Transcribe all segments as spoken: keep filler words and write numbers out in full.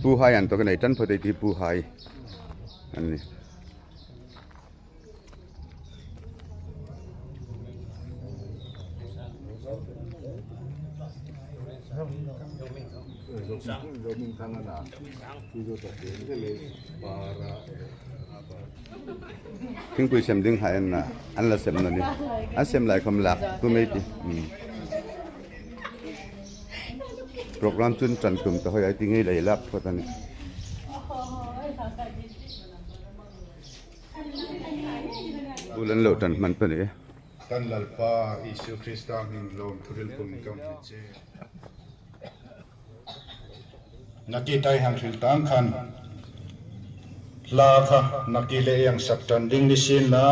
Puhai an tawk a nei tan phawt ei ti, puhai an ni. Thingpui sem ding hai an na, an la sem naw ni. An sem lai khawm lak tum ei ti. Hmm. Program chu ṭan tum ta hoi ei ti ngei lei lak phawt a nih. Ulen lo ṭan hman ta ni. Kan Lalpa Isu Krista hming lawm thuhril pum kan hni che. Nakie tai hang hril tang khan, hla kha nakie le ieng sak ṭan ding ni sien la,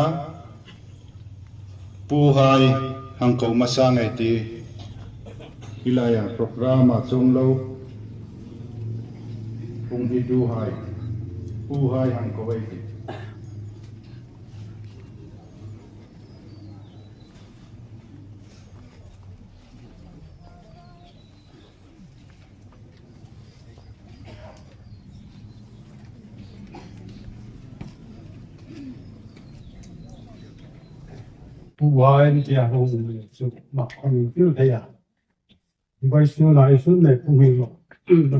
puhai hang ko hmasa ngei ti. Hi laia program a chuong lo, hung hi tuhai, puhai hang ko ei ti. Puhai ni tia hung chu mak hung tiu thei a. Vawisuna ei sun nei puhai lo.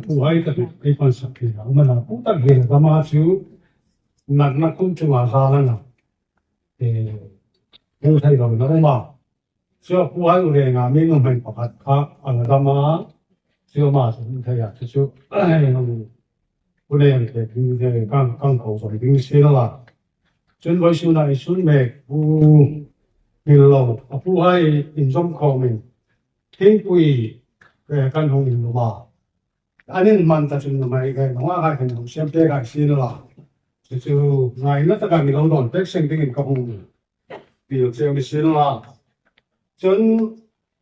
Puhai ta ei pan sak thei a. Mana pu tak hi dama chu nak nak kum chu ma sa la na. Eh, pu thei lo na ma. Chu puhai u le nga mi nu mai pakhat kha a la dama. Chu ma chu thei a chu chu. Pu le ang te ding te kang, kang ko so ding si la. Chun vawisuna ei sun mek pu ni lo. A puhai inzawm khawmin. Thingpui, eh, kan hung inlum a. An inhman ta chun nuhmei kan hung a hai kan hung siam pek hai si la. Chu chu ngaina taka mi lo dawn pek seng dingin ka hung appeal cheu ni si la. Chun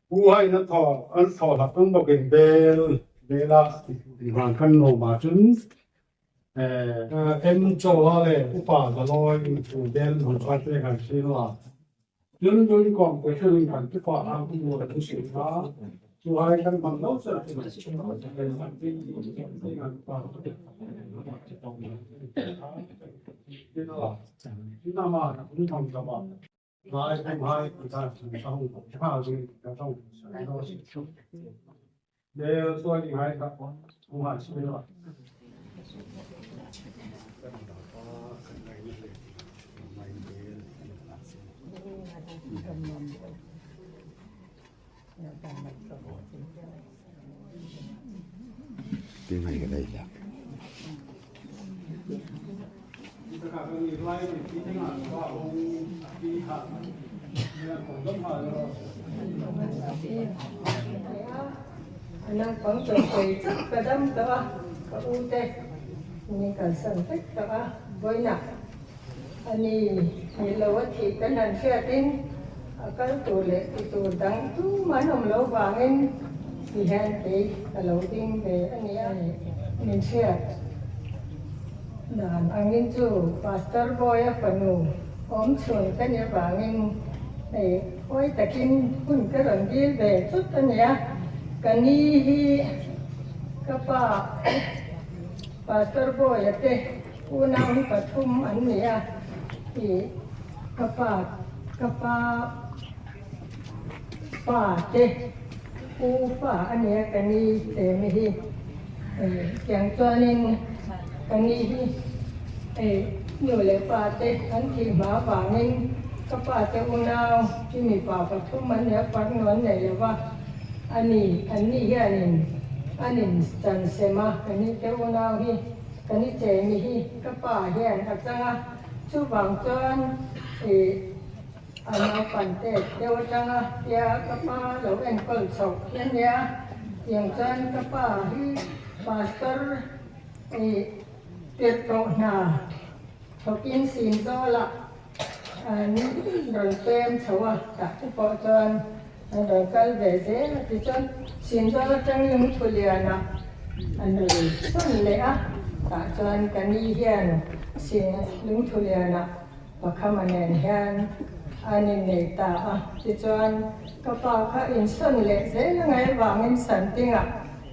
puhai na thaw, an thaw hlak ang bawkin bel, bela, hang kan lo ma chun, eh, em chaw a le upa Zaloi, bel hang kan pek hai si la. Chun, chun, kawm, kawm, chun, kan tu pa, a, tu, tu, tu, tu, tu, hai kan mang lo, sa, tu, tu, tu, tu, Ti ngai ka dai la. A nang pang chawk pei chak ka dam tawh a, ka u te. Ni kalsan vek tawh a, boina. Ani, ni lo a thih kan han hriatin, a kal tur le ti tur dang tum an awm lo vangin, ti hian kei ka lo ding ve a ni a, min hriat dan angin chu Pastor Boy-a fanu awm chhun ka nih avangin, eh, awi takin hun ka rawn dil ve chut a nia. Ka ni hi ka pa, Pastor Boy-a te unau hi pathum an ni a, i, ka pa, ka pa, pa te, u pa a nia ka ni te mi hi. Eh, tiang chuanin ka ni hi, eh, nu le pa te an thih hma vangin ka pa te unau hi mipa pathum an nia, fak nawn nei lo va. Ani, an ni hianin an inchan sem a, ka ni te unau hi, ka ni che mi hi ka pa hian a chang a, chuvang chuan, eh, a naupan te deuh aṭanga tia ka pa lo enkawl chhoh hi a nia. Tiang chuan ka pa hi pastor, eh, tirhkoh hna thawkin Sinzawla an rawn tlem chho a, tah te pawh chuan an rawn kal ve zel a, tichuan Sinzawl aṭang Lungthuliana an rawn sawn leh a, tah chuan ka ni hian Sin Lungthuliana Pakhama nen hian an innei ta a. Tichuan ka pa kha insawn leh zel a ngai vangin Santinga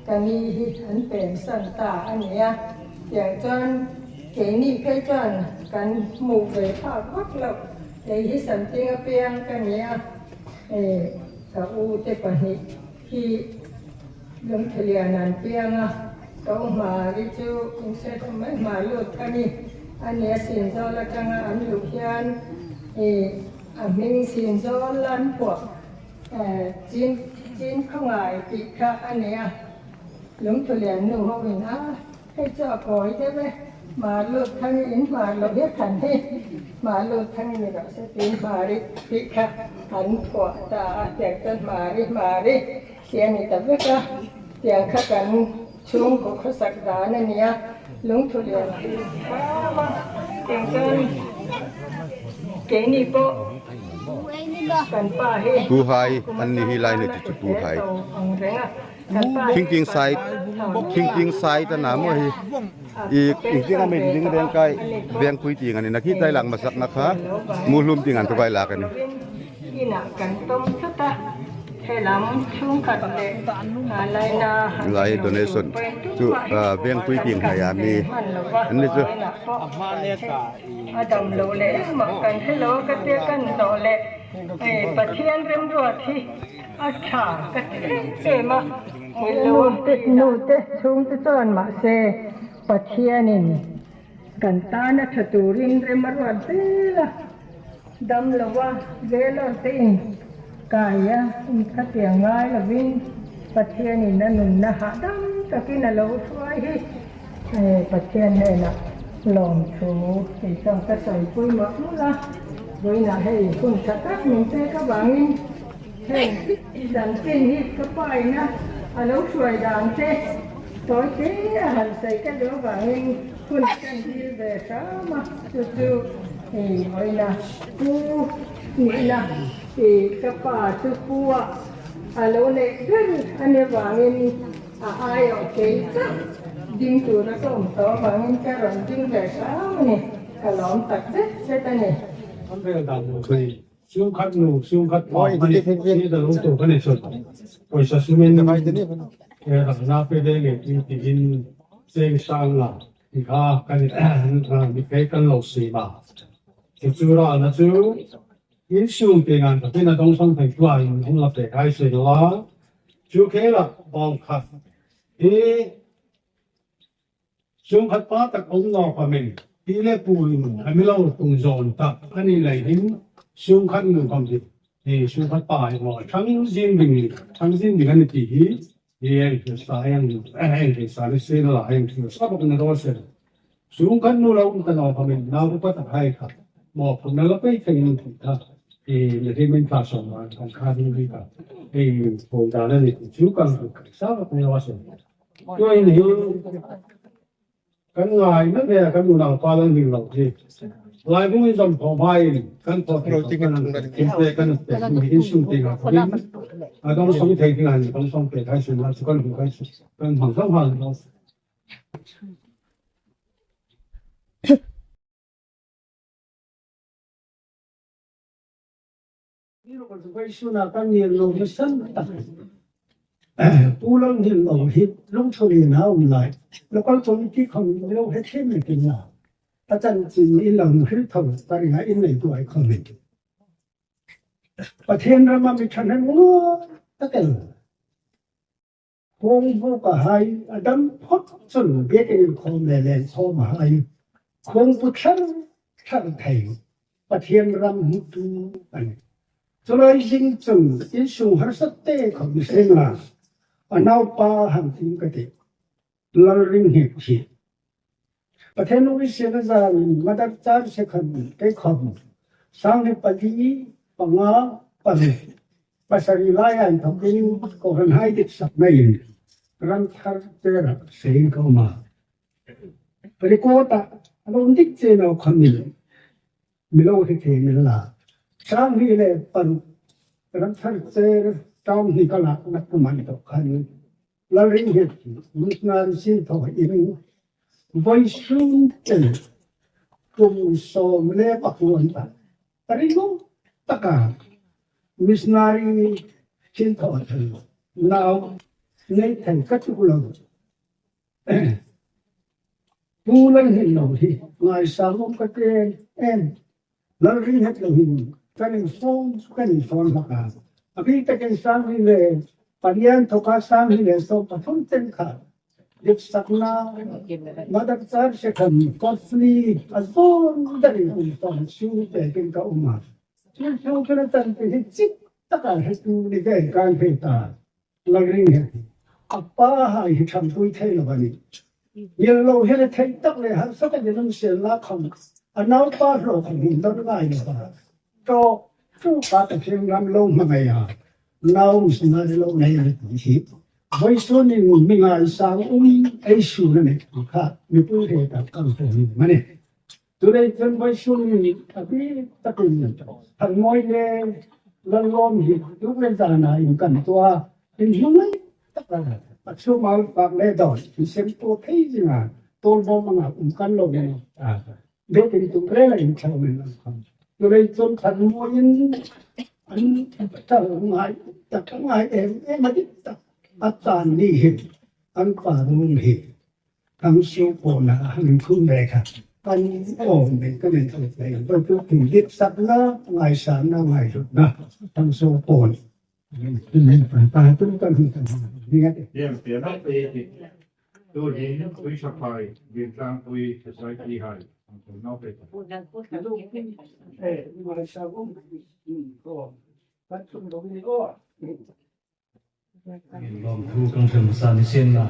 Ka ni hi an pengsan ta a nih a. Tiang chuan keini phei chuan kan hmu ve phak vak lo. Kei hi Santinga piang ka ni a. E, ka u te pahnih hi Lungtholian an piang a. Ka u Hmari chu Insertawm mai Hmarlutthangi a ni a, Sinzawl atanga an luh hian, e, a hming Sinzawl an phuah. Eh, Chin, Chin Khawngai tih kha a ni a. Lungtholian nu ho in a, hei chu a kawi deuh e. Hmarlutthangi in Hmar lo hi khan hi. Hmarlutthangi ni lo se, tin Hmari tih kha an phuah ta a, tiang chuan Hmari, Hmari tia ni ta vek a. Tiang kha kan chhungkaw khawsak dan a ni a. Lungtholian. Tiang chuan keini pawh kan pa hi. Pu hai an ni hi lai ni chu pu hai. Kan pa hi. Thinking side, thinking side a na maw hi. I, i thinking a min ding reng kai vengpui tieng a ni na khi tai lang masak na kha. Mu hlum tieng an tu vai lak a ni. Ina kan tawm tlat a, he lam chhungkhat leh, a, laina han Lai donation chu, a, vengpui tieng hnaia mi an ni chu. A dam lo leh engmah kan hre lo ka tia kan hnawh leh, e, Pathian remruat hi a ṭha ka ti em em a. Nute, nute chhungte chuan mahse Pathianin kan tana ṭha turin rem a ruat zel a, dam lova Velawrte inkaia inkhatiang ngai lovin Pathianin a nunna hahdam takin a lo hruai hi, eh, Pathian hnena lawmthu ei chuan ka sawi pui mah mul a, vawiinah hei hun ṭha tak min pek avangin, hei, chanchin hi ka pain a lo hruai dan te tawite a han sawi ka duh avangin hun kan dil ve hram a, chu chu, eh, vawiina pu nihna, eh, ka pa chu pu a, a lo neih ber a ni avangin a aiawh kei chauh ding tura ka awm tawh avangin ka rawn ding ve hram a ni, ka lawm tak zet zet a ni. An rel dan lo. Sungkhat nu, sungkhat pa, Oi, mani, thank you. Ni da lo to ka ni chun. Pawisa sumin, eh, rang na pe de nge ti ti in, seng sang la, ti kha, ka ni, ah, mi kei kan lo si ma. Chu chu ra na chu, in sung te ngan ka pina dong sang thei tua in, hung la pe kai se lo a. Chu ke la, bawng khat. I, Sungkhat pa tak awm naw kha min, pi le puin a mi lo tung zawn tak a ni lei hin, sungkhat nu khawm hi, hi sungkhat pa hi maw, ṭhang zing ding, ṭhang zing ding a ni ti hi, hi eng thil sa eng, eng thil sa ni sien la, eng thil sa bawk ni raw se. Sungkhat nu lo um ta naw kha min, nau pa tak hai kha, maw, phun na la pei thei ni ti kha, hi le hi min kha sawm ma, kan kha ding hi kha, hi phun da na ni ti chu kan sa bawk ni raw se. Tuin hi, kan ngai na ve kan unau pa lang ding lo hi. Lai bung in zom khawm hai kan thawh thei kan kan pe kan pe in sung te ka in a dong song thei ding a ni dong song pe khai sung ma chu kan hu khai sung kan hmang zom hal lo. Ni lo kan vai suna kan ni lo ni san ta. Pu Lalngilnawm hi Lungtholian a um lai. Local committee khawm lo he thei mai tin na. A chanchin in lo hril tho ta ring a in nei duai khawm hi. Pathian rama mi ṭhahnem ngawi tak el. Khuang buk a hai, a dam phawt chun biakin inkhawm le lengkhawm a hai. Khuang bu thlang thlang thei, Pathian ram hmutu a nih. Chulai zing chun insung harsa te khawm ni seng la, a naupa hang thim ka tih. Lalringheta hi Pathian ui siena zalin mother church khan kei khawm, sangni pali, panga, paruk, pasari lai a inthawkin kohranhai ditsakna in Ramthar Chair-a seiin ka awm a. Record-a a lo dik che naw khan ni lo, mi lo hre thei ni la. Sangni le paruk Ramthar Chair term hni ka lakna kuoma ni tawh khan Lalringheta hi missionary sin thaw in vawisun chen kum sawm le pakua ta, a ringawt taka missionary sin thaw a ṭhen. Nau nei thei ka tuk lo. Pu Lalringheti lo hi ngaisang um ka ti em. Lalringheti lo hin kan inphone, kan inphone hlak a. A bik takin Sangli le, Palian thoka Sangli le, so pathum ten kha ditsakna, madak char se kan kotfli a zon darin um ton su te kin ka um a. Chu chu kana tan ti hi chik taka he tu ni ke kan he ta. Lalringheti, a pa hai hi ṭhangpui thei lo a nih. Ngil lo hi le thei tak le harsa ka ding um sien la khawm, a naupa hlawk khawm hi don ngai lo a. Chu, chu pa ta thil ram lo hmangai a. Nau missionary lo nei a nih hi. Vawisun ni mi ngaisang um ei sun a nih kha, mipui hre tak kan hre ni ma ni. Chuleiin vawisun ni a bik takin Thanmoi le Lalawm hi tu le zana in kan tua. Inhmangai taka a chu mal pak le don, in sem tua phei zinga, tol bom anga um kan lo ni a. Bekin tu le la in chau men a. Chuleiin Thanmoiin an ta ngai, ta ngai em em a dik tak. A tan ni hi, an pa rung hi. Kan su ko na hang khum le kha. Kan o men kan en thok le. Kan tu kin ditsakna, ngaisangna, ngailutna. Kan su ko na. Kan pa tu kan hi kan ni ngat. Em, em, em, em. Tu hin Tuiṭhaphai, Lintlangpui Society hai. Kan tu nau pe. Eh, ngaisang um. Ko. Kan tu lo ni ko. Lawmthu kan hril sa ni sien la.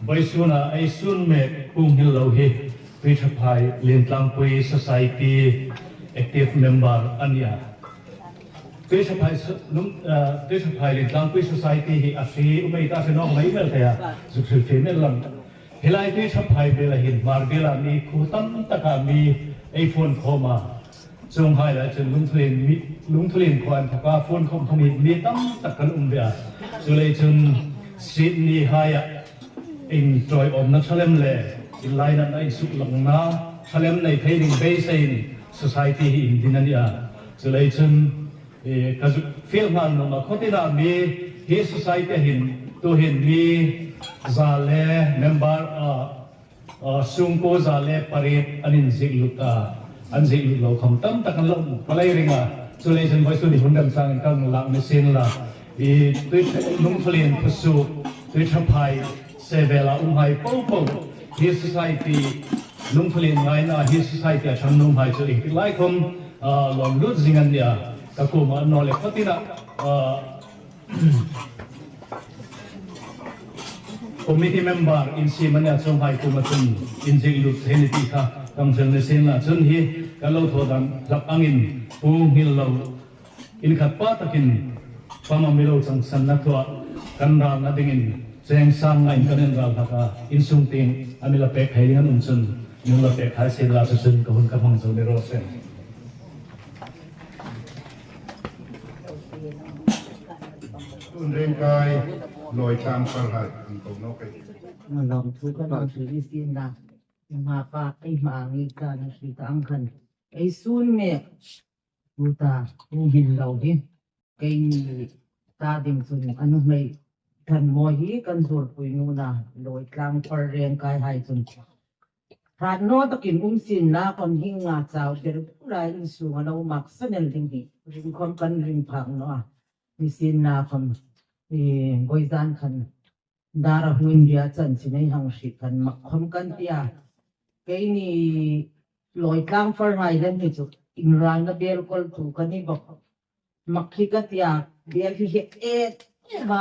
Vawisuna ei sun mek Pu Nghillo hi Tuiṭhaphai Lintlangpui Society active member a nih a. Tuiṭhaphai so-, lung, ah, Tuiṭhaphai Lintlangpui Society hi a hri um ei ta hre nawk mei mei thei a. Zuk hril fe mei lang. Hi lai Tuiṭhaphai bela hin Hmar bela mi khuo tam taka mi ei phone khawm a. Chuonghai lai chun Lungthulien mi, Lungthulien khuo inthoka phone khawm khawm hi mi tam tak kan um ve a. Chuleiin chun Sydney haia inṭawiawmna ṭha lem le, inlainatna insuklangna ṭha lem nei thei ding beiseiin society hi indin a nih a. Chuleiin chun E, ka zuk fiel nghal naw a, khawtina mi hi society hin, tuhin mi za le member, a, a, sungkuo za le pariet an inziek lut a, an ziek lut lo khawm tam tak an lo hmu ka lei ring a. Chuleiin vawisun ni hun dam sangin kan lak ni sien la. I tui Lungthulien khuo suk, Tuiṭhaphai se vela umhai popo. Hi society, Lungthulien ngaina hi society a ṭhang nuomhai chu ieng tik lai khawm, a, lawm lut zing an nih a. Ka kuoma naw le khawtina, a, committee member insiem a nih a, chuonghai kuoma chun inziek lut thei ni ti kha kan hril ni sien la. Chun hi kan lo thaw dan hlak angin Pu Nghillo, inkhat pa takin fama mi lo changsanna thua kan ralna dingin cheng sang ngain kan inral hlak a, insung tieng a mi la pek thei ding an um chun mi la pek thei sien la, chu chun ka hun ka hmang zo ni raw se. Tun Rengkai Lawitlang Farhai an ko nawk ei. Lawmthu kan hmang sien la. Hma pa ei hma ngi ka na si ka ang khan. Ei sun mek. Pu ta, Pu Nghillo hi. Keini ta ding chun a nuhmei Thanmoi hi kan zuorpui nuom a, Lawitlang Farhai Rengkai hai chun. Ṭha naw takin um sien la khawm hi nga chau ber lai insunga lo mak sanel ding hi. Ring khawm kan ring phak naw a. Ni sien la khawm, e, vawizan khan dara hun dia chanchin ei hang hril kan mak khawm kan ti a. Keini Lawitlang Farhai lem hi chu inralna belkawltu ka ni bawk. Mak hi ka ti a, bel hi he e, e ma.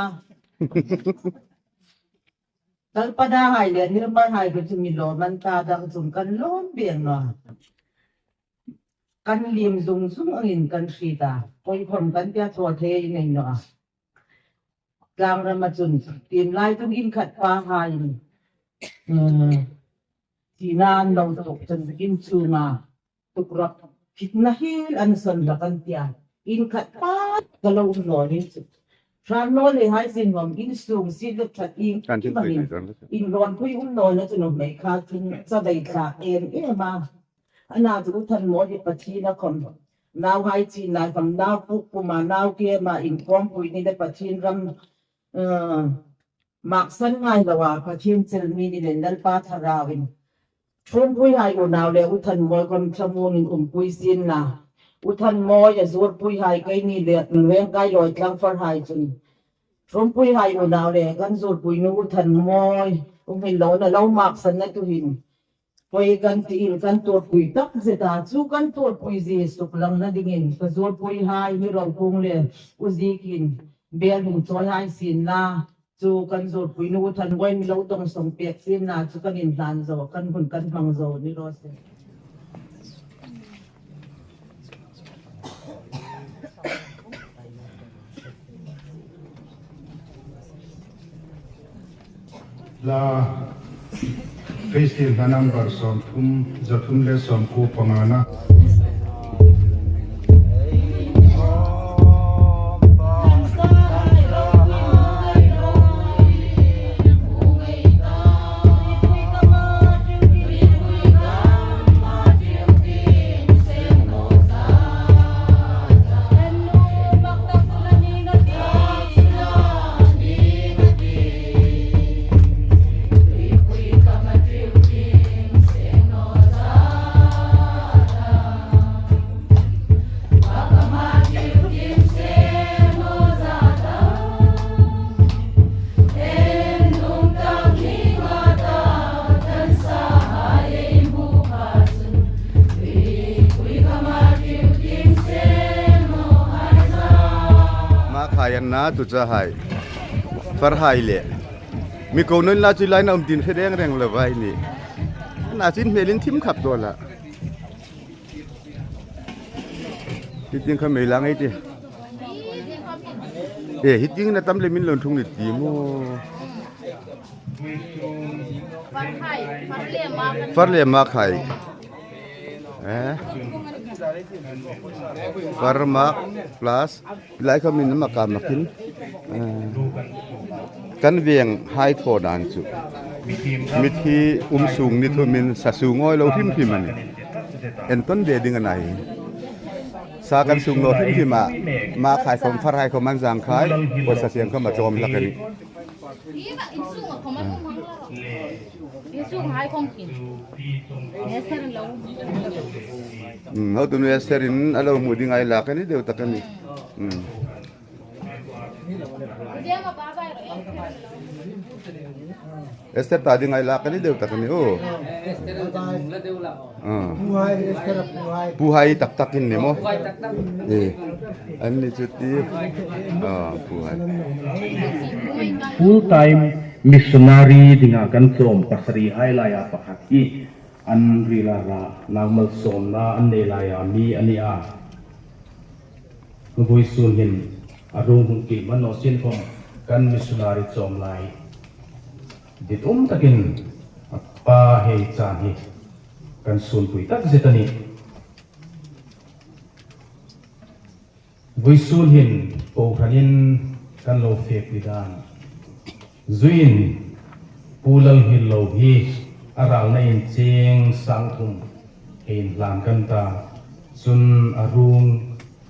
Kalpada hai le Nirmal hai chu mi lawm an ta dang chun kan lawm beng naw a. Kan liem zung zung angin kan hriet a. Koi khawm kan ti a, thaw thei nei naw a. Tlangrama chun tiemlai tung inkhat pa hai, eh, tina an lo tuk chun inchunga tukrak fitna hiel an sawn hlak an ti a. Inkhat pa ka lo um naw ni chu. Ṭha naw le hai sin ngam insung si le ṭhat in kan thil tui nei don. Inlawnpui um nawna chu nuhmei kha kin chavei tla em em a. Ana chu Thanmoi hi Pathien a khawm. Nauhai chin lai khawm, nau puk puma, nau kema inkhawmpui ni le Pathien ram, eh, maksan ngai loa Pathien chel mi ni leiin Lalpa Tharauin Ṭhuompuihai unau le U Thanmawi khom thlamuongin umpui sienla. U Thanmawi a zuorpuihai keini le Lengkai Lawitlang farhai chun Ṭhuompuihai unau le kan zuorpuinu U Thanmawi um hin lo na lo maksanna tu hin poi kan ti el kan tuorpui takzet a, chu kan tuorpui zie suklangna dingin ka zuorpuihai hi ro kung le u zikin bel hung chawihai sienla. Chu kan zuorpuinu U Thanmawi mi lo dong song pek sienla, chu kan inhlan zo, kan hun kan hmang zo ni raw se. La Christian hla number sawmthum, zathum le sawmkuo pangana. Makhai an na tu cha hai. Farhai le. Mi ko non la chu lai na um tin fe reng reng lo vai ni. Na chin hmelin thim khap to la. Hiting kha mei lang ei ti. E, hiting na tam le min lo thung ni ti mo. Far le makhai. Eh? Far mak plus lai kha min ma ka makin. Eh, kan veng hai thaw dan chu. Mithi um sung ni thu min sa sung oi lo hrim hrim a ni. En ton de ding a na hi. Sa kan sung lo hrim hrim a. Makhai khom farhai khom an zang khai. Ko sa siang khom a chawm hlak a ni. Insung hai khom khin. Esther lo. Hmm, ho tu nu Esther in a lo hmu ding ai lak a ni deu tak a ni. Hmm. Esther ta ding ai lak a ni deu tak a ni o. Ah. Puhai, Esther puhai. Puhai tak tak in ni mo. Eh. An ni chu ti. Ah, puhai. Full time missionary dinga kan chawm pasari hai laia pakhat hi an rila ra nangmal sawmna an nei laia mi a ni a. Vawisun hin a ruong hung kil man naw sien khom kan missionary chawm lai dit um takin a pa hei chan hi kan sunpui tak zet a nih. Vawisun hin kohranin kan lo fepui dan. Zuiin Pu Lalnghillo hi a ralna in cheng sang thum hei inhlan kan ta. Chun a ruong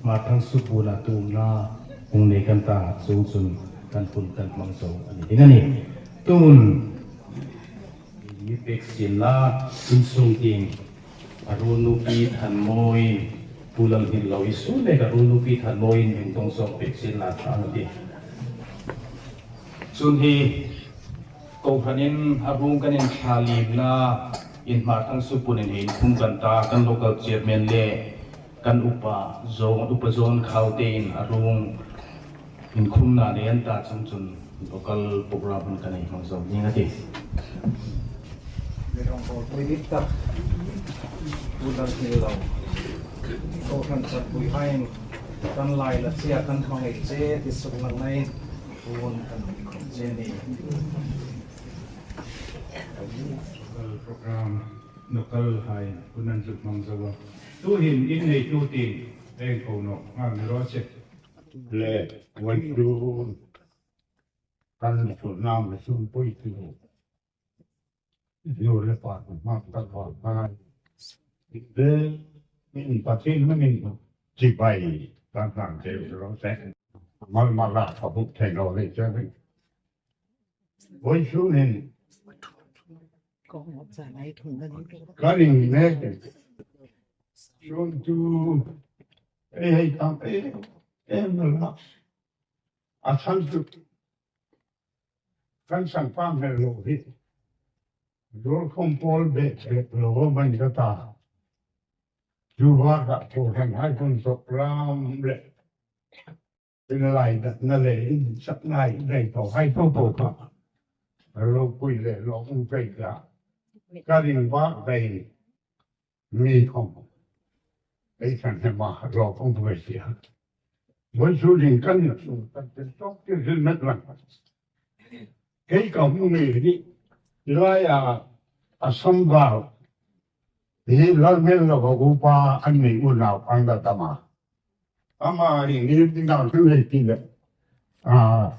Hmarthang Supuna tuomna hung nei kan ta. Chuong chun kan hun kan hmang zo a ni ding a nih. Tun mi pek sienla, insung tieng a ruolnu Pi Thanmawi, Pu Lalnghillo i sun le ka ruolnu Pi Thanmawi in min tong sawk pek sienla ṭha a ni. Chun hi kohranin a ruong kan inthla liemna in Hmarthang Supuna in inkhum kan ta, kan local chairman le kan upa John, upa John Khaute in a ruong inkhumna nei an ta chuong chun local program hun kan hei hmang zo ding a tih. Mi rawng bawlpui dik tak Pu Lalnghillo, kohran chappuihaiin kan lai la chea kan hmangai che ti suklang neiin hun kan hmang che a nih. Local program, local hai hun an zuk hmang zo a. Tuhin in neitu tieng ei ko nawk nghal ni raw se. Le, vawisun kan suknam le sunpui tu. Nu le pa hmang kan hmang kan. Le, min Pathien hmangin chibai kan hmang che raw se. Mal mal la ka buk thei lo le che. Vawisun hin ka ring mek. Chuongchun ei hei tam em em a la. A san chu kan sangpa hmel lo hi. Dol khom pawl bek bek lo a man ka ta. Chu va ka ko kan hai kun sok ram le. In lai dat na le in sak ngai dai to hai to to ka. Lo pui le lo um pei ka. Ka ring va dai. Mi khom. Ei san he ma lo khom pui sia. Vawisun hin kan na su kan te sok ti hin met lang. Kei ka hmu ngei ni. Lai a, a sam val. Hi Lalhmel lo ka upa an nei unau an da tama. Ama hi ni ti nau tu hei ti le. A,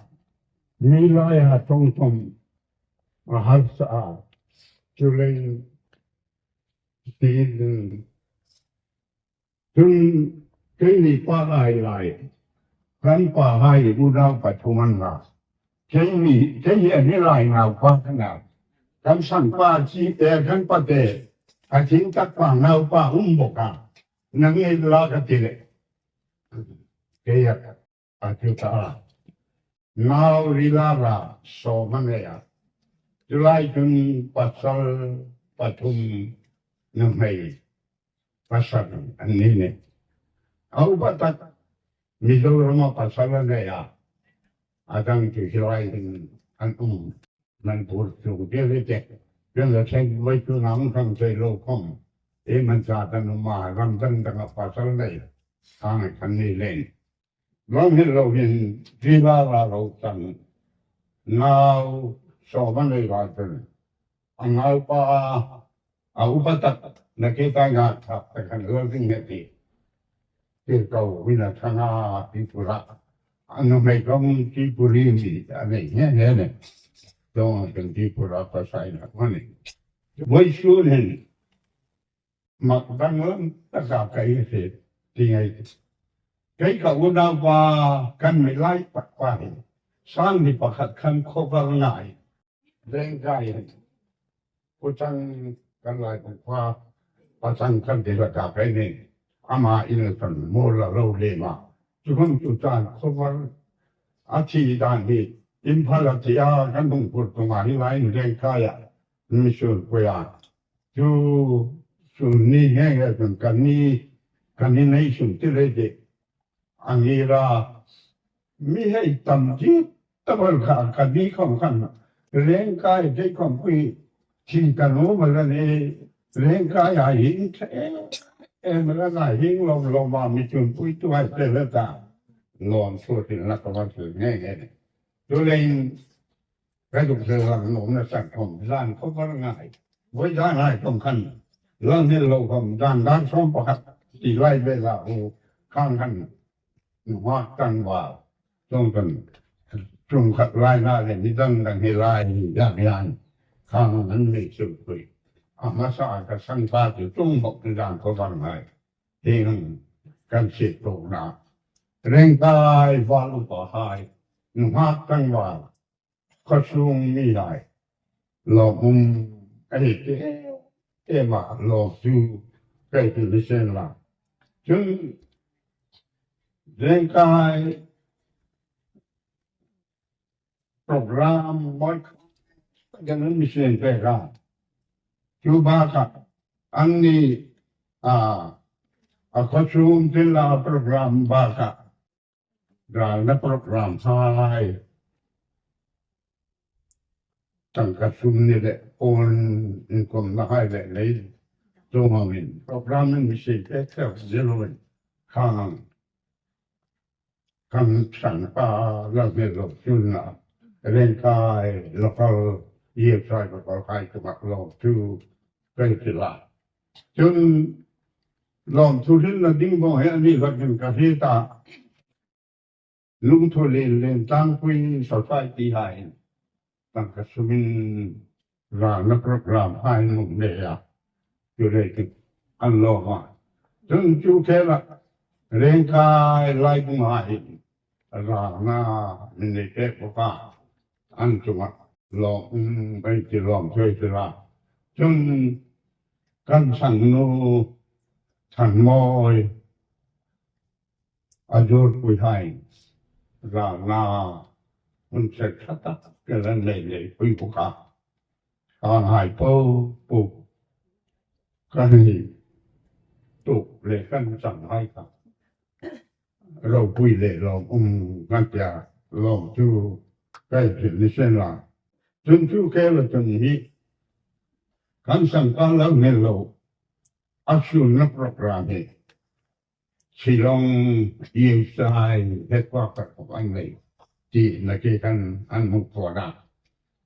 mi lai a tong tong. A harsa a. Chu lei ti. Chun keini pa hai lai, kan pa hai unau pathum an la. Keini, keini a ni lai naupa ka na. Kan sangpa chi te, kan pa te, a thing tak pa naupa um bawk a. Nang ei la ka ti le. Kei a, a chu ta a. Nau ri la ra, sawm a nei a. Chu lai chun pasal pathum nuhmei pasal an ni ne. A upa tak Mizoram a pasal a nei a. A dang chu hi lai hin an um. Manipur chu vel hi te. Vel la thei mai chu nang thang thei lo khom. E man cha kan um a ram dang dang a pasal nei. Ang kan ni len. Ram hi lo hin, ri la ra lo chang. Nau sawm a nei lai chun. A naupa a upa tak na ke ta nga thak ta kan lo ding he ti. Ti ko wina thanga ti pura. A nuhmei kong ti puri mi a nei he he ne. Dong kan ti pura pa sai na ko ni. Vawisun hin. Mak dang lam taka ka hei hriet ti ngai. Kei ka unaupa kan mi lai tak pa hi. Sang ni pakhat khan khawvar ngai. Lengkai. Pu Chang kan lai pa. Pa Chang kan ti la ka pe ni. Ama in kan mo la lo le ma. Chu khom chu chan khawvar. A thi dan hi. Imphal a thi a kan hung pur tung a hi lai Lengkai a. Mi sur pui a. Chu sun ni heng e chun kan ni, kan ni nei sun ti le de. Ang ira mi hei tam ti ta bal kha kan ni khom khan. Lengkai dei khom pui thi kan u ma la ne. Lengkai a hing the. E ma la na hing lom lom a mi chun pui tu hai te le ta. Lom su tin la ka va su nge nge. Chu leng Ka duk zel lang nuom na sak khom, zan khawvar ngai. Voi zan hai khom khan. Lang hel lo khom, zan dan sawm pakhat. Ti lai ve la u, khang khan. Nu hak tang va. Tong kan. Chung khat lai na le, ni dang dang hi lai, ni dang yan. Khang an mi suk pui. A hmasa ka sang pa chu chung bok ni zan khawvar ngai. Ti hang kan si tu na. Lengkai va lu pa hai. Nu hak tang va. Khawsung mi hai. Lawm um a ni te, ema lawm chu kei ti mi sen la. Chun Lengkai program bak kan mi sen pe ka. Chu bak a. An ni a, a khawsung tin la program bak a. Ralna program hai. Tangka sum ni le pon inkhawmna hai le nei. Chu hmangin program in mi sei pek pek zel lo in. Khang. Kan sangpa la hmel lo chun a. Lengkai local, E F I local hai chu mak lo chu. Kei ti la. Chun lawmthu hrilna ding bawk hi a ni hlak hin ka hriet a. Lungthu lien lien tlangpui society hai. Tangka sumin ralna program hai nuom nei a. Chu le chu an lawm a. Chun chu khela Lengkai Laibung hai. Ralna min nei pek bawk a. An chunga. lawm, um, ei ti lawm thuoi ti la. Chun kan sangnu Thanmawi a zuorpuihai ralna hun ṭha tak kan nei nei pui bawk a. Kan hai po po kan hi tuk le kan sanghai kha ropui le lawm um kan tia, lawm chu kan hril ni sien la. Chun chu ke lo chun hi kan sangkar lo ngei lo a sunna program hi Shillong U S I headquarter khawm an nei ti nakie khan an hmu phawt a.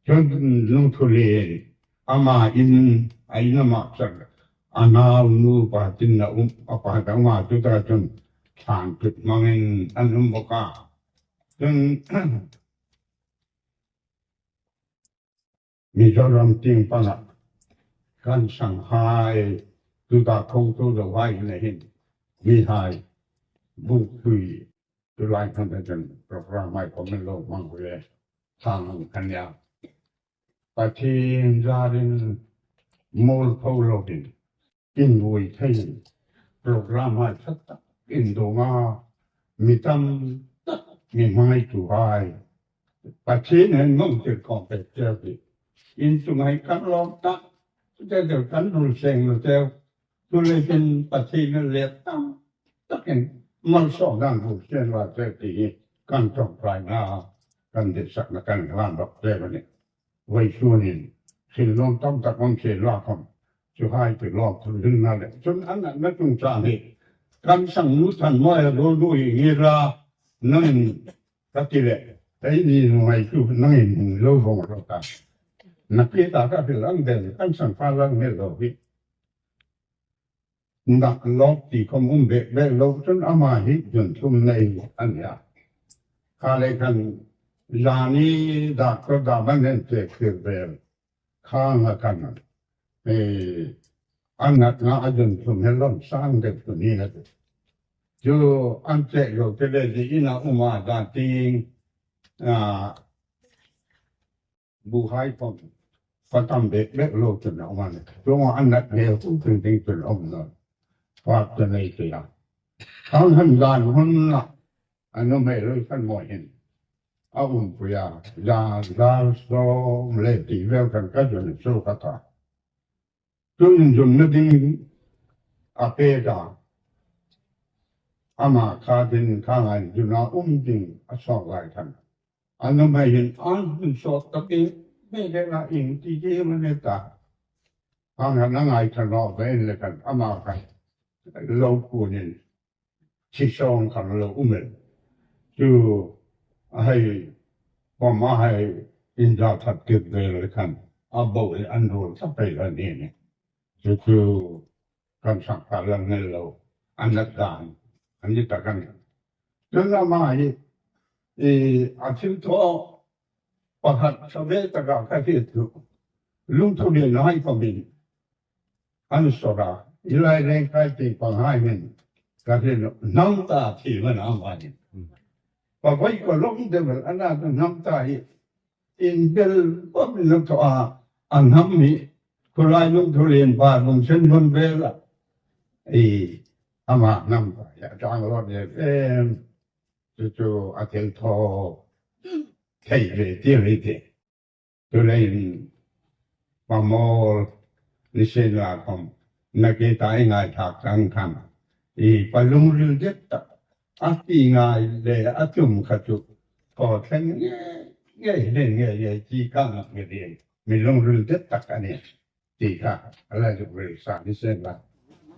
Chun Lungthulien ama in, a in ama chang, a naunu pa tin a um, a pa ta um a, chu ta chun thlan tut hmangin an um bawk a. Chun Mizoram tieng panga kan sanghai, tuta khawm tu lo hai na hin, mihai, buktui, tu lai kan ta chun program hai khawm lo hmang le, thang kan nia. Pathien zarin mawl tho lo hin, inbuoi thei program hai ṭha tak indong a, mi tam tak mi hmangaituhai Pathien hin ngawng tir khawm pek cheu ti. In chung hai kan lawm tak cheu, kan rul seng lo cheu. Chuleiin Pathien hin le tam takin malsawm dan rul seng la cheu ti hi kan ṭawngṭaina, kan ditsakna kan hlan bawk cheu a nih. Vawisun hin hril nuom tam tak um sien la khawm, chu hai chu lawm thum ding a na le. Chun a natna chungchang hi kan sangnu Thanmawi a ruol nu hi ngira nangin ka ti le, eini nuhmei chu nangin hmu lo vawng rawh ta. Nakie ta ka hril ang deu, kan sangkar lo ngei lo hi. Dak lawk ti khawm um bek bek lo chun ama hi zun thum nei a nia. Kha le khan zani dak to da ban nen che khir vel khang a kan, eh, an natna a zun thum hi lawm sang deu chu ni na chu. Chu an che lo te le di ina um a, dan ting, a, buhai khawm ka tam bek bek lo chun a um a nih. Chuong an nat nghal tum ting ting chun a um naw. Fak chu nei ti a. Khang han dan hun la a nuhmei ruol Thanmawi hin a umpui a. Zan, zan sawm le ti vel khan ka zun suok a ta. Chu inzunna ding a pek a. Ama kha ding kha ngai zuna um ding a sawt lai khan. A nuhmei hin an hun sawt takin, mei le la in ti ti ma ne ta. Hang han a ngai tha naw ve le khan ama kha lo kunin chi sawng khan lo um el. Chu a hai, pawm a hai inza that kir ve le khan a bo le an ruol ta pei la ni ni. Chu chu kan sangkar lo ngei lo, an nat dan, an ni ta kan. Chun ama hi, i, a thil thaw pakhat sawt taka ka hriet chu, Lungthulien hai khawmin an sawr a, i lai reng kai ti panghai hin ka hriet, hnam ta thi man ama hin. Pa voi ko lawm deu el a na hnam ta hi, inbel pawp in a thaw a, a hnam hi, khulai Lungthulien ba lung sen lung vel a. I, ama hnam ta hi a chang lo ni em, chu chu a thil thaw thei ve ti rei ti. Chuleiin, pa mawl ni sien la khawm, nakie ta i ngaithlak tang khan, i pa lungril det tak, a ti ngai le a tum kha chu, thaw thleng ngei ngei, len ngei ngei ti kha ngak ngei ding, mi lungril det tak a nih ti kha a la lungril sa ni sien la.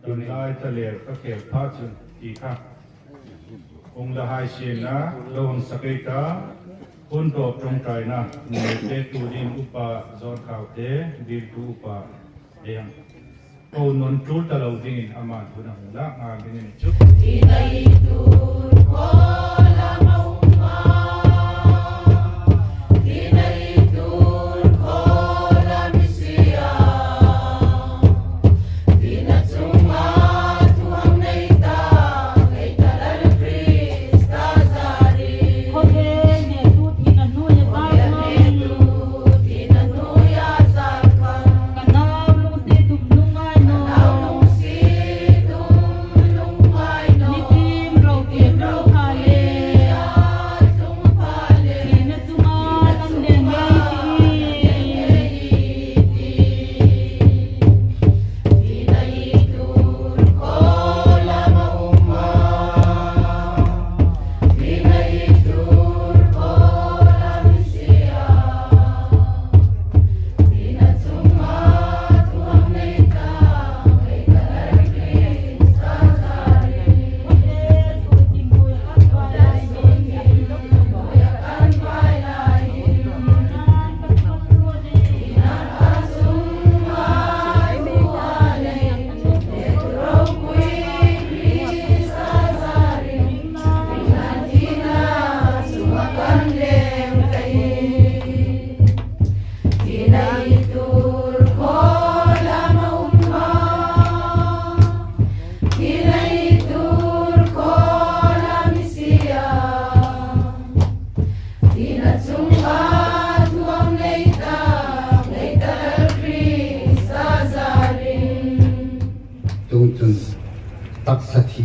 Tunlai ta le ka khel pha chun ti kha. Hung la hai sienla lo hang sak ei ta, hun tawp ṭawngṭaina nei te tu ding upa John Khaute, dil tu upa ei hang. Ko nun tul ta lo dingin ama thu na hung la ngai dingin chu.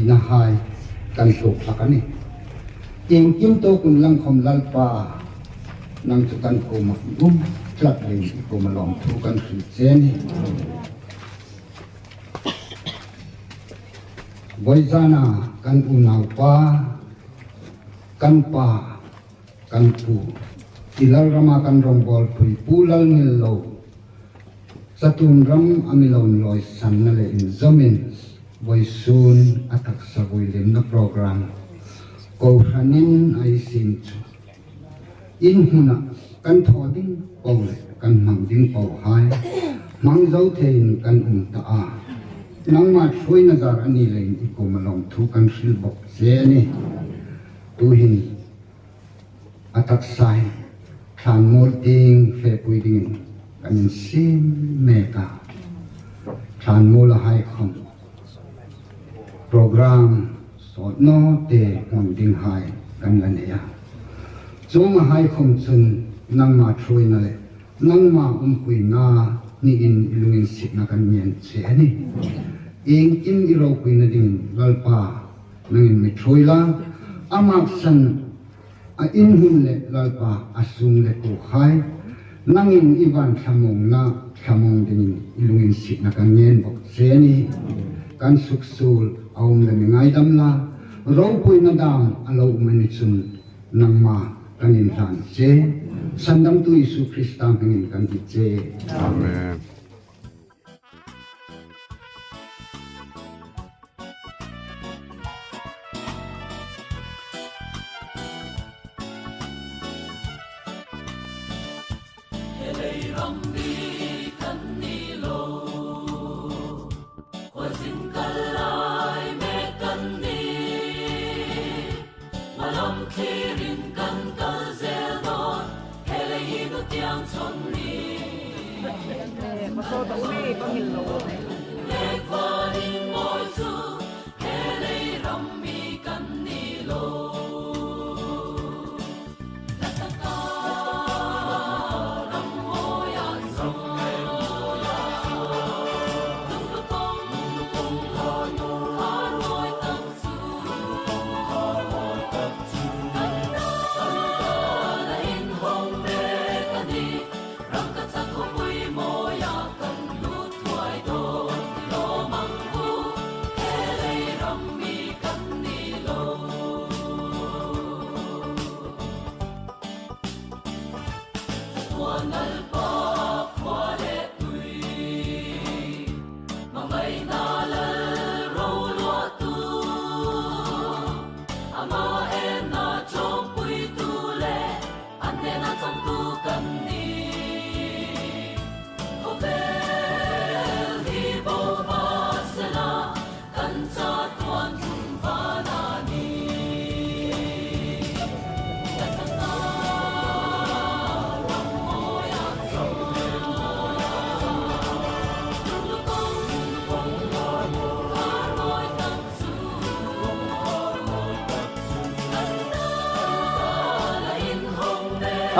Nahai kan tluk hlak a nih. Iengkim tuok un lang khom Lalpa, nang chu kan kuoma um tlat leiin i kuoma lawmthu kan hril che a nih. Vawizana kan unaupa, kan pa, kan pu, i Lalrama kan rawngbawlpui Pu Lalngillo, chatuon ram a mi lo inlawisanna le inzawmin vawisun a taksa vuilimna program kohranin ei siem chu, in hmuna kan thaw ding po le kan hmang ding pohai hmang zo theiin kan um ta a. Nangma ṭhuoina zar a ni leiin i kuoma lawmthu kan hril bawk che a nih. Tuhin a taksa hi thlanmuol tieng fepui dingin kan insiem mek a. Thlanmuolhai khom program sawt naw te hmang dinghai kan la nei a. Chuonghai khom chun nangma ṭhuoina le nangma umpuina niin i lunginsietna kan ngen che a nih. Iengkim i ropuina dingin Lalpa, nangin mi ṭhuoi la, a maksan a in hmun le Lalpa a sung le kuokhai, nangin i van thlamuongna thlamuong dingin i lunginsietna kan ngen bawk che a nih. Kan suksuol a um le mi ngaidam la, ropuina dam a lo um a ni chun nangma kan inhlan che. Sandamtu Isu Krista hmingin kan ti che. Amen. Helei ram mi kan ni lo, khuazin kal lai mek kan ni. Malam thirin kan kal zel dawn, helei hi nu tiang chon ni. Lekvanin mawi chu, helei ram mi kan ni lo. Tuan Lalpa khua le tui, hmangaina Lal ro luatu, ama enna chawmpuitu le an enna changtu kan ni. Khawvel hi bo ba sela, kan chatuon tum vana ni.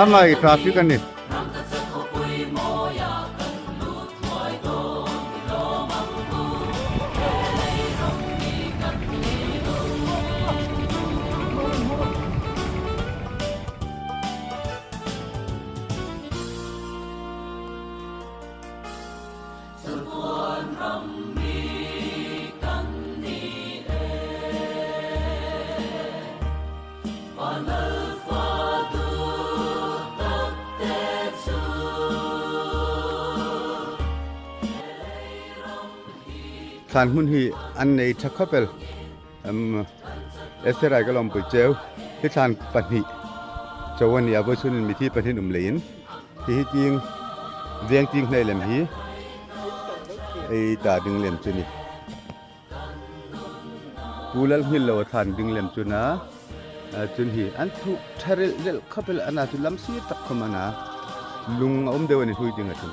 Ama hi traffic a nih. Thlan hmun hi an nei ṭha khawp el. Em, Esther ai ka lawmpui cheu. Hi thlan pahni chau a ni a, vawisun in mithi pahni um leiin. Hi hi tieng, veng tieng hnai lem hi ei ta ding lem chu ni. Pu Lalngillo a thlan ding lem chu a na. A, chun hi an thuk ṭha rel rel khawp el a na, chu lam sir tak khawm a na. Lung a um deu a ni, hnui ding a chun.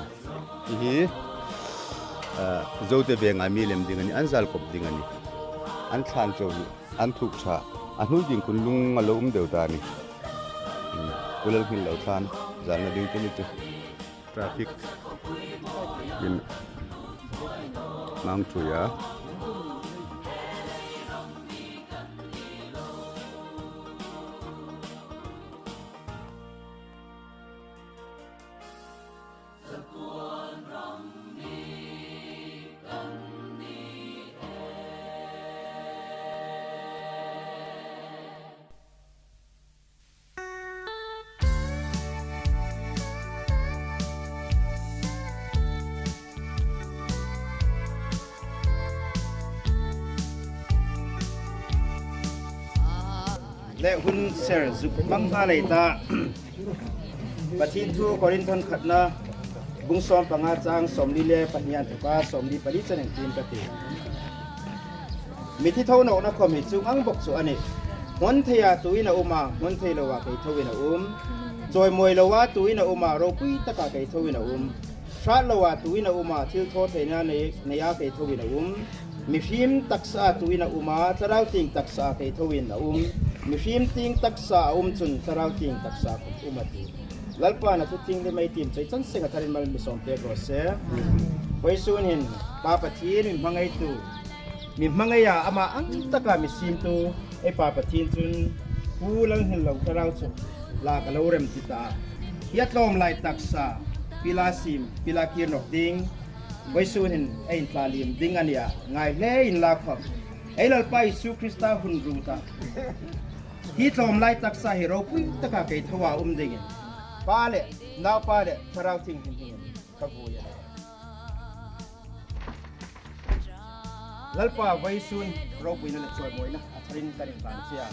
Hi hi, a, Zote venga mi lem ding a ni, an zal kawp ding a ni. An thlan chau hi an thuk ṭha. A hnui ding khun lung a lo um deu ta a ni. Hmm, Pu Lalngillo thlan zalna ding te ni chu. Traffic in mang ṭhui a. Le hun ser zuk hmang ta lei ta. Pathien thu Korinthon khatna bung sawm panga chang sawmli le pahni inthoka sawmli pali chen intiem ka ti. Mi thi tho nawna khawm hi chuong ang bawk chu a nih. Hmawn theia tuin a um a, hmawn thei loa kei thoin a um. Chawimawi loa tuin a um a, ropui taka kei thoin a um. Hrat loa tuin a um a, thilthawtheina nei, neia kei thoin a um. Mihriem taksaa tuin a um a, thlarau tieng taksaa kei thoin a um. Mihriem tieng taksaa a um chun thlarau tieng taksaa khawm um a tih. Lalpan a thu thienghlim ei tiem chu ei chan senga tharin mal mi sawm pek raw se. Vawisun hin Pa Pathien mi hmangaitu, mi hmangaia ama ang taka mi siemtu ei Pa Pathien chun Pu Lalnghinlo Thlarau chu lak a lo remti ta. Hi a tlawm lai taksa pila siem, pila kir nawk ding, vawisun hin ei intla liem ding a nih a, ngai hle inla khawm ei Lalpa Isu Krista hun ruot a, hi tlawm lai taksa hi ropui taka kei thoa um dingin Pa le Naupa le Thlarau Thienghlim hmingin ka vui a. Lalpa, vawisun ropuina le chawimawina a tharin kan intlan che a.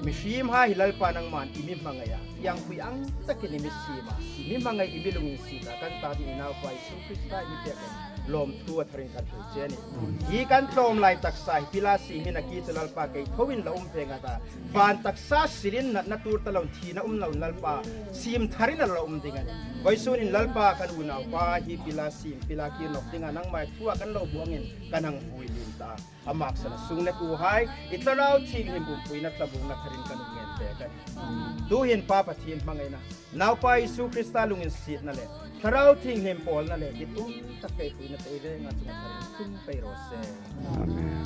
Mihriem hai hi Lalpa nangman i mi hmangai a, i angpui ang takin i mi siem a, i mi hmangai, i mi lunginsiet a, kan ta dingin i Naupa Isu Krista i mi pek lawmthu a tharin kan hril che a nih. Hi kan tlawm lai taksa hi pila siem hi a ki chu Lalpa kei thoin la um pei ring a ta. Van taksa silin natna tuor ta loin, thina um loin Lalpa, siem tharin a la um ding a nih. Vawisun hin Lalpa, kan unaupa hi pila siem, pila kir nawk dinga nangma thua kan lo buangin kan hang vui liem ta. A maksana sung le kuo hai, i Thlarau Thienghlim umpuina tlabungna tharin kan hung ngen pek a nih. Tuhin Pa Pathien hmangaina, Naupa Isu Krista lunginsietna le Thlarau Thienghlim pawlna le dit um tak kei puina te i renga chunga tharin thlung pei raw se. Amen.